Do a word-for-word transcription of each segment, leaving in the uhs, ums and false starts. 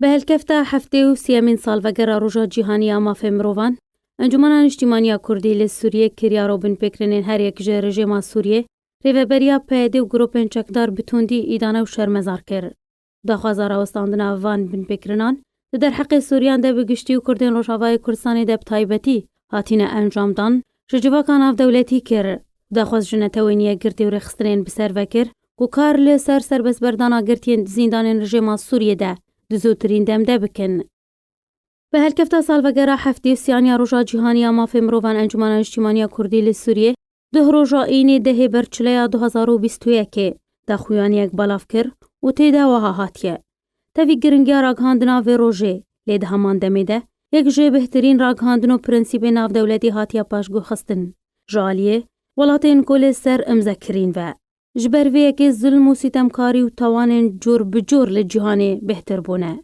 Bi helkefta heftê û sêyemîn salvegera Roja Cîhanî ya Mafê Mirovan, Encûmena Niştîmaniya Kurdî li Sûriyê kiryar û binpêkirinên her yek ji rejîma Sûriyê, rêveberiya P Y D û grûpên çekdar bi tundî îdane û şermezar kir. Daxwaza rawestandina van binpêkirinan di derheqê Sûriyan de bi giştî û Kurdên Rojavayê Kurdistanê de bi taybetî hatine encamdan, ji civaka navdewletî kir. Daxwaz ji netewên yekgirtî û rêxistinên bi ser ve kir ku kar li ser serbestberdana girtiyên di zîndanên rejîma Sûriyê de di zûtirîn dem de bikin. Bi helkefta salvegera heftê û sêyan ya Roja Cîhanî ya Mafê Mirovan, Encûmena Niştîmaniya Kurdî li Sûriyê duh roja înê dehê Berçileya du hazar û bîst û yekê daxuyaniyek belav kir û tê de wiha hatiye: Tevî giringiya ragihandina vê rojê, lê di heman demê de yek ji bêhtirîn ragihandin û prensîbên navdewletî hatiye paşguhxistin ji aliyê welatên ku li ser imze kirîn ve. Ji ber vê yekê zilm û sîtemkarî û tawanên cor bi cor li cîhanê bêhtir bûne.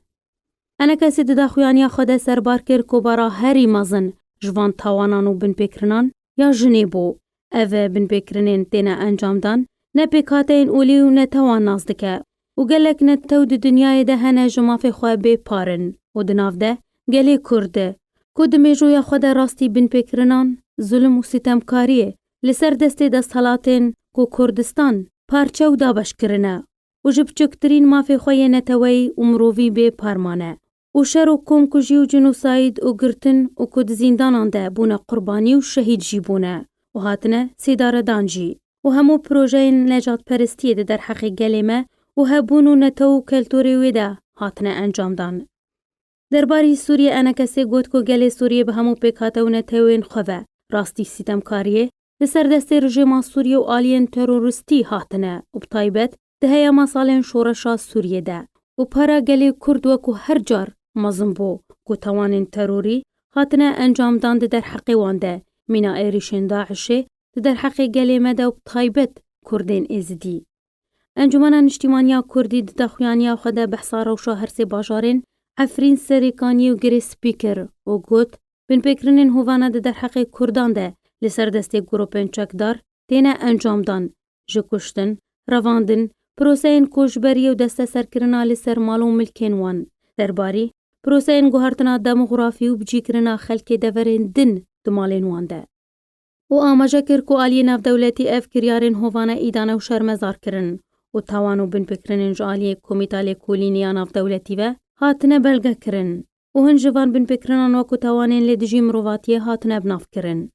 Enekesê di daxuyaniya xwe de serbar kir ku bara herî mezin ji van tawanan û binpêkirinan ya jinê bû. Ev binpêkirinên têne encamdan ne pêkhateyên olî û ne tawan nas dike û gelek netew di dinyayê de hene ji mafê xwe bê par in û di nav de gelê Kurd, ku di mêjoya xwe de rastî binpêkirinan, zulm û sîtemkariyê li ser destê desthilatên ku Kurdistan parçe û dabeş kirine û ji biçûktirîn mafê xwe yê neteweyî û mirovî bê par mane û şer û komkujî û cînosayd û girtin û ku di zîndanan de bûne qurbanî û şehîd jî bûne û hatine sîdaredan jî û hemû projeyên necatperestiyê di derheqê gelê me û hebûn û netew û keltorê wê de hatine encamdan. Derbarî Sûriyê Enekesê got ku gelê Sûriyê bi hemû pêkhate û netewên xwe ve rastî sîtemkariyê li ser destê rejîma Sûriyê û aliyên terorîstî hatine û bi taybet di heyama salên şoreşa Sûriyê de û para gelê Kurd wekû her car mezin bû ku tawanên terorî hatine encamdan di derheqê wan de, mîna êrîşên DAIŞê di derheqê gelê me de û bi taybet Kurdên Êzidî. Encûmena Niştîmaniya Kurdî di daxuyaniya xwe de behsa rewşa her sê bajarên Efrîn, Serêkaniyê û Girê Spî kir û got, binpêkirinên hovane di derheqê Kurdan de li ser destê grûpên çekdar têne encamdan, ji kuştin, revandin, proseyên koçberiyê û desteserkirina li ser mal û milkên wan, derbarî proseyên guhertina demografî û bicîkirina xelkê deverên din di malên wan de. Û amaje kir ku aliyê navdewletî ev kiryarên hovane îdane û şermezar kirin û tawan û binpêkirinên ji aliyê Komîta Lêkolînê ya Navdewletî ve hatine belgekirin û hin ji van binpêkirinan wekû tawanên li dijî mirovatiyê hatine binavkirin.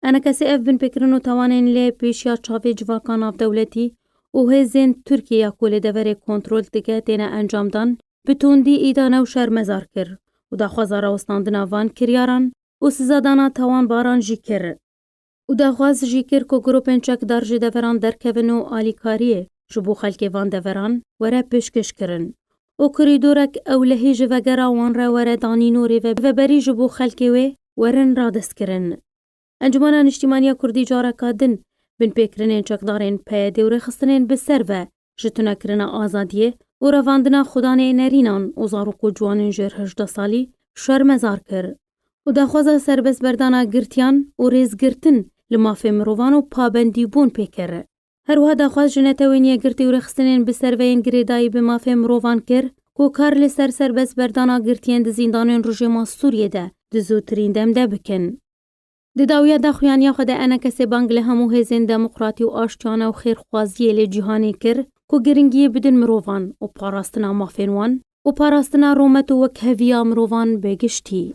Enekesê ev binpêkirin û tawanên li pêşiya çavê civaka navdewletî û hêzên Tirkiyê ya ku li deverê kontrol dike têne encamdan, bi tundî îdane û şermezar kir û daxwaza rawestandina van kiryaran û sizadana tawanbaran jî kir. Û daxwaz jî kir ku grûpên çekdar ji deveran derkevin û alîkariyê ji bo xelkê van deveran were pêşkêşkirin û korîdorek ewlehî ji vegera wan re were danîn û rêveberî ji bo xelkê wê werin radestkirin. Encûmena Niştîmaniya Kurdî careka din binpêkirinên çekdarên P Y D û rêxistinên bi ser ve ji tunekirina azadiyê û revandina xudanê nerînan û zarok û ciwanên jêr hejdeh salî şermezar kir û daxwaza serbestberdana girtiyan û rêzgirtin li mafê mirovan û pabendîbûn pê kir. Her wiha daxwaz ji netewên yekgirtî û rêxistinên bi ser ve yên girêdayî bi mafê mirovan kir ku kar li ser serbestberdana girtiyên di zîndanên rejîma Sûriyê de di zûtirîn dem de bikin. Di dawiya daxuyaniya xwe de Enekesê bang li hemû hêzên demokratî û aştiyane û xêrxwaziyê li cîhanê kir ku giringiyê bidin mirovan û parastina mafên wan û parastina rûmet û wekheviya mirovan bi giştî.